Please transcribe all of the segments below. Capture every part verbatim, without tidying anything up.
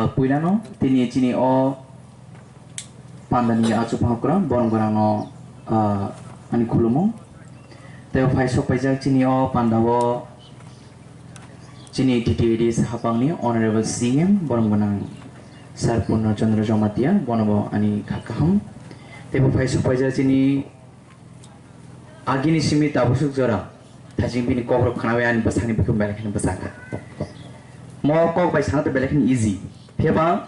Puilano tini chini o pandani achuk phankra borong borangno, ah, ani khulumo. Tei phai sok paijak chini o pandao chini T T A D C hapangni Honorable C M borong gwnang Sir Purno Chandra Jamatia, bono bo ani kha kaham. Tei bo phai sok paijak chini agini simi tabuk suk jora thajing bini kok rok khnawi ani bwsakni bukhuk belai kheno bwsakha. Mo kok bai sana to belai kheno easy. Phiya ba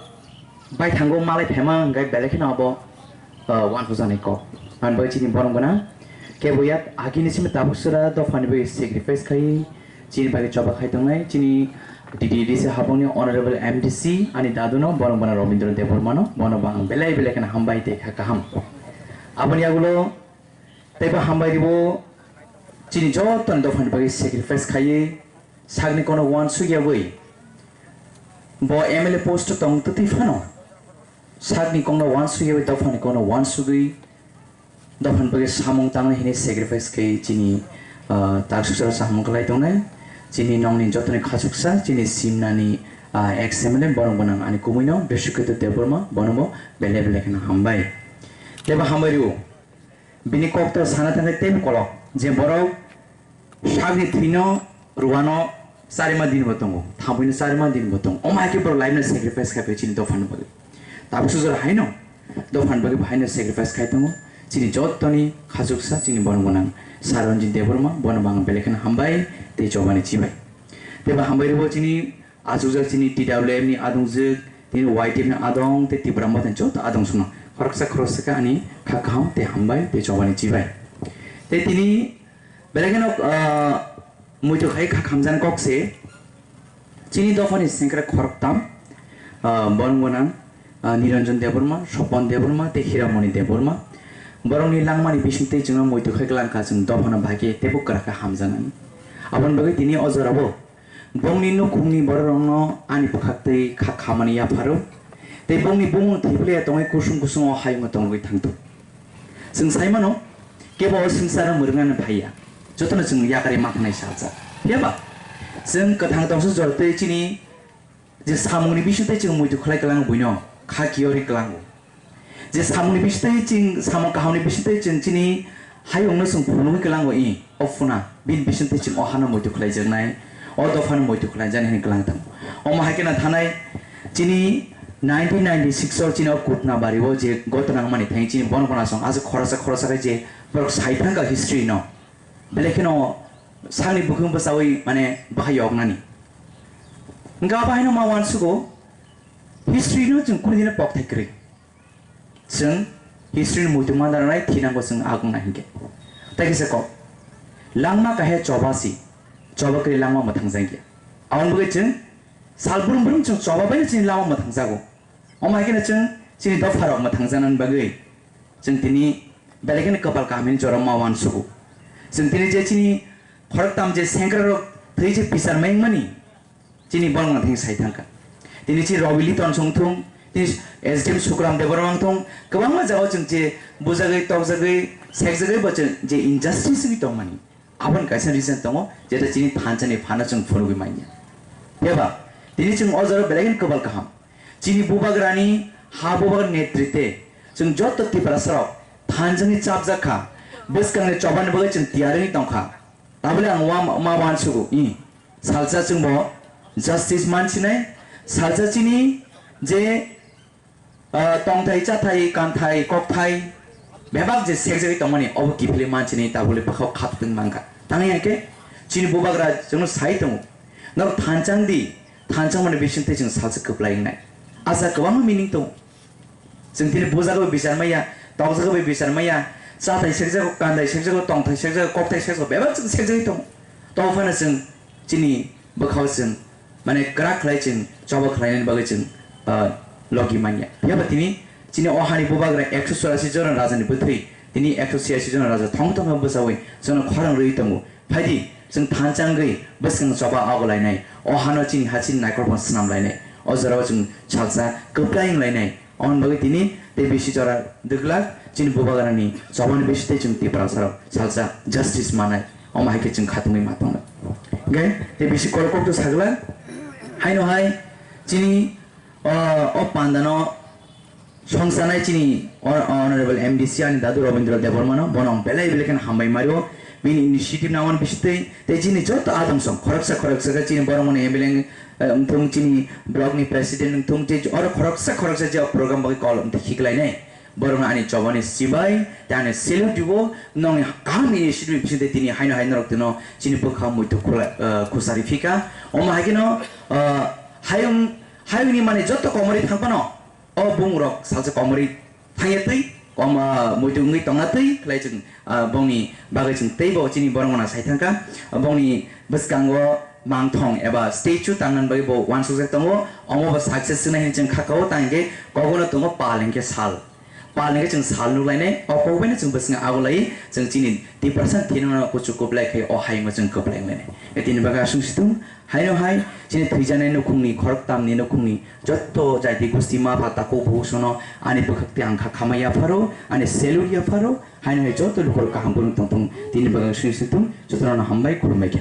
bai thango malai phema hwnkhe belai kheno abo, uh, wan hujaknai kok. Ani bagwi chini borok gwnang kebo yak agini simi tabuk sura dophani bagwi sacrifice khai chini bagwi choba khai tongnai chini D D D C habangni Honorable M D C ani daduno borok gwnang Robindra Debbarmano bono bo ang belai belai kheno hambai tei kha kaham. Aboni yagulo tei bo hambai ribo chini joto dophani bagwi sacrifice khaiwi sakni kono wansuk yawi bo M L A post tong twtwi phano sakni kono wansuk yawi dophani kono wansugwi dophani bagwi samung tangna hini sacrifice khai chini, ah, taksuk sara samung khlai tongnai chini nongni jotoni khachuksa chini simnani, ah, ex M L A borok gwnang ani kumuino Bishukito Debbarma bono bo belai belai kheno hambai tei bo hambai ribo. Bini kokto sana thangkhe teibo kolok je borok sakni thwino rwano charima dinbo tongo, thamwino charima dinbo tongo. Omo hai khe borok life no sacrifice khai chini dophani bagwi. Tabuk sujor haino dophani bagwi haino sacrifice khai tongo. Chini jottoni khachuksa chini borok gwnang Sir Ranjit Debbarma bono bo ang belai kheno hambai tei chobani chibai. Tei bo hambai rwbo chini Achukjak chini T W F ni adongjwk, tini Y T F ni adong tei Tipra Motha ni joto adong songno khoroksa khoroksa khe ani kha kaham tei hambai tei chobani chibai. Tei tini belai kheno, ah, muitu khai kha khamjani kok se chini dophani sengkrak khoroktam, ah, borok gwnang, ah, Niranjan Debbarma, Sopon Debbarma tei Hiramoni Debbarma. Borokni langmani bising tei chwngno muitu khai kwlangkha chwng dophano bahai khe teibo kwrak khe hamjaknani. Aboni bagwi tini o jorao Bongni nukhungni bororokno ani bwkhaktwi kha khamani yapharo, tei bongni bumung thwiphilya tongwi kusung kusung o hayungo tongwi thangthu. Chwng sai mano, kebo o swngcharo mwrwknani phaiya, jotono chwng yakarwi ma thangnai salsa. Phiya ba, chwng kwthang tongsa jora tei chini je samungni bisingtwi chwng muitu khlai kwlango buino, kha kiyorwi kwlango. Je samungni bisingtwi chwng, samung kahamni bisingtwi chwng chini hayungno chwng phunugwi kwlango i, o phuna, bini bisingtwi chwng o hano muitu khlaijaknai, o dophano muitu khlaijani hwnwi kwlang tongo. Omo hai kheno thanai chini nineteen ninety-six o chini o Kutna bari o je gotona wngmani thani chini bono bono aswk aswk khoroksa khoroksa khe je borok sai thangkha history no. Belai kheno sakni bukhung bwchaui mane bahai yoknani. Hwnkhe abo haino ma uansugo history no chwng kunu dino pokthai kwrwi. Chwng history ni muitu mandarnai thinango chwng agung nai hinkhe. Tei kisa kok. Langma kahya choba si, choba kwrwi langma mwthang jangya. Aboni bagwi chwng sal brum brum chwng choba bai chini langma mwthang jago. Omo hai kheno chwng chini dopha rok mwthang janani bagwi chwng tini belai kheno kwpal kaham hini jora ma uansugo. Chwng tini je chini khoroktam je sengkrak rok thwi je pisar mengmani, chini borok no thing sai thangkha. Tini chi Robi Liton song thung, tini S D M Sukram Debbarma thung, kwbangma jagao chwng je bujagwi, tokjagwi, sekjagwi bo chwng je injustice wngwi tongmani. Aboni kaisa reason tongo, jeta chini thansa ni phano chwng phunugwi manya. Phiya ba, tini chwng o jora belai kheno kwbal kaham. Chini bubagrani ha bubagra netrite, chwng joto Tiprasa rok thansa ni chapjak kha, bwskang ni chobani bagwi chwng tiyar wngwi tongkha. Tabole ang wa-, ma uansugo, i, salsa chwngbo justice mansinai, salsa chini je, ah, tongthai, chathai, kanthai, kokthai, bebak je sekjagwi tongmani, obo kiphilwi mansinai, tabole bwkhao khatungwi mankha. Tangwi hwnkhe, chini bubagra chwngno sai tongo, norok thanchang di, thanchang mani bisingtwi chwng salsa kwplai wngnai. Asa kwbangma meaning tongo. Chwng tini bujagwi bichar maya, tokjagwi bichar maya, chathai sekjago, kandai sekjago, tongthai sekjago, kokthai sekjago, bebak chwng sekjagwi tongo. Tong phano chwng chini bwkhao chwng, mane, kwrak khlai chwng choba khlainani bagwi chwng, ah, logi manya. Phiya ba tini chini o hani bubagra ekso churasi jona rajani bwthwi, tini ekso churasi jona raja thong thong khe bwchaui chwngno khorang rwui tongo. Phaidi, chwng thanchangwi bwskang choba ago lainai, o hano chini ha chini naikolphang swnam lainai, o jorao chwng salsa kwplai wng lainai. Aboni bagwi tini tei bisi jora dwglak chini bubagrani chobani bisi tei chwng Tiprasarok salsa justice manai, omo hai khe chwng khatungwi ma tongnai. Hwnkhe tei bisi kolok kokto saglak, haino hai chini, o, O pandano songsanai chini Hon-, Honorable M D C ani dadu Robindra Debbarmano, bono ang belai belai kheno hambai mario. Bini initiative nangmani bisitwi tei chini joto adamsong khoroksa khoroksa khe chini borok mani M L A wngthung, chini block ni president wngthung, tei oro khoroksa khoroksa je o program bagwi call wngthi khiklainai. Borokno ani chobani sibai tei ani salute dibo, nongni kaham initiative bisitwi tini haino hai norok tino chini bwkha muitu khula-, eh, khusari phika. Omo hai kheno, eh, hayung, hayungni mani joto komori thangphano, o bumung rok salsa komori thangya twi, kom, ah, muitu wngwi tongna twi khlai chwng, ah, bongni bagwi chwng teibo chini borok mano sai thangkha. Bongni bwskango mangthong eba statue tangna bagwi bo uansukjak tongo, omo bo success wngnai hwnwi chwng kha kao, tang hwnkhe kogono tongo pal hwnkhe sal. Pal hwnkhe chwng sal nuklainai, o kok baino chwng bwskango ago lai chwng chini depression thinano kuchuk kwplai khai o hayungo chwng kwplai wnglainai. Tini bagwi aswk situng. Haino hai chini thwijaknai nukhungni, khoroktamni nukhungni joto jaiti gusti ma pha takhuk bukhuk sono ani bwkhak tei ang kha khamai yapharo, ani salute yapharo, haino hai joto lukurok kaham phano tongthung, tini bagwi swi swi thung, jotono hambai khulumbai kha.